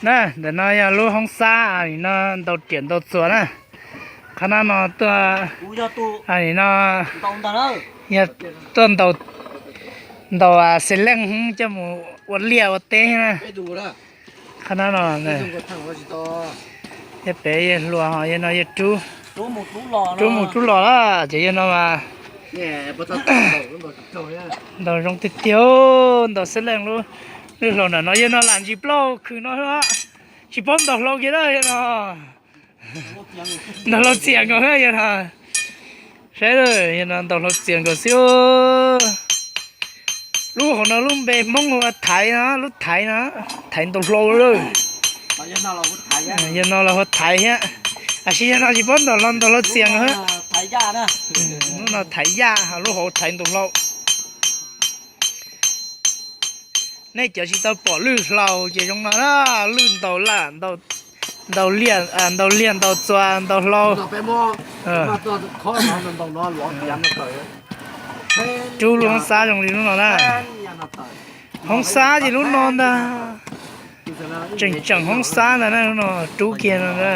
Na, ntawm no yog lub hoob xab no, ntaus riam ntaus txuas na. Qhov no no tuaj, no yog tuaj ntaus, ntaus xeev leej coj mus ua liaj ua teb na. Qhov no no, yog pem yawg hluas ho yawg no yawg rub, rub mus rub los lawm ces yawg no mas ntaus zoo tiag tiag. Ntaus xeev leej lub, lub hlau ntawm no yawg no lam ntsis plaub khw no, tsis paub ntaus hlau kiag na yawg no. Ntaus hlau txias nkaus na yawg no. Saib, yawg no ntaus hlau txias nkaus xwb. Lub hauv no lub npe Hmoob hu ua thaiv no, lub thaiv no, thaiv ntaus hlau lawm. Yawg no los hu thaiv thiab, tab sis yawg no tsis paub ntaus hlau, ntaus hlau txias nkaus. Lub no thaiv yaj, lub hauv thaiv ntaus hlau. Nej cov tsis tau pom lwj hlau ces zoo no na, lwj ntaus laj, ntaus liaj, ntaus liaj ntaus txuas ntaus hlau. Rub lub hoob xab zoo li lub no na. Hoob xab ces lub no ntag. Tseem tseem hoob xab ntag na, lub no rub kiag no na.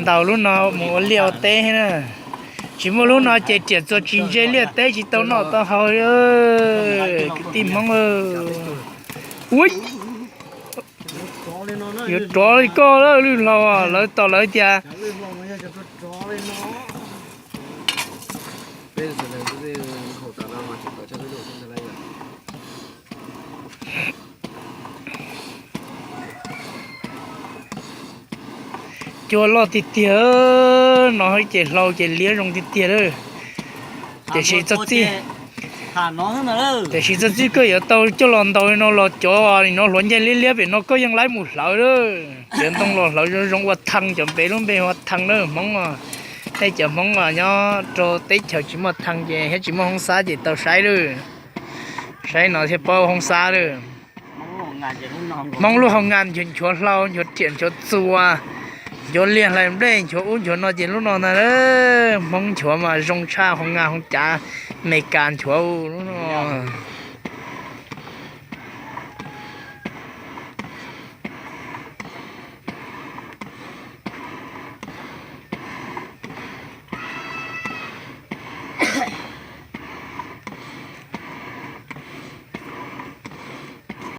Ntaus lub no mus ua liaj ua teb na. Tsis muaj lub no ces riam txuas tsis ntse, liaj teb tsis tau noj tau haus li. Kwv tij Hmoob, ua, yuav rov li koj lawm lwj hlau, lawv tom lawv tias cua loj tiag tiag no, ces hlau ces liab zoo tiag tiag lawm. Tiam sis txog txij, tiam sis txog txij koj yuav tau coj los ntaus no los cov no hluav ncaig liab liab pem no koj yeej laib mus hlawv lawm. Cov ntoo los hlawv zoo zoo ua thee, cov npe lub npe ua thee lawm Hmoob. Tej cov Hmoob nyob rau teb chaws tsis muaj thee ces thiab tsis muaj hoob xab ces tau saib lawm. Saib no thiaj paub hoob xab lawm. Hmoob lub hoo nkas nchuav hlau, nchuav riam, nchuav txuas, nchuav liaj hlais nplej, nchuav ub nchuav no ces lub no ntag. Hmoob nchuav mas zoo tshaj hoo nkas hoo cav Amelikas nchuav lub no.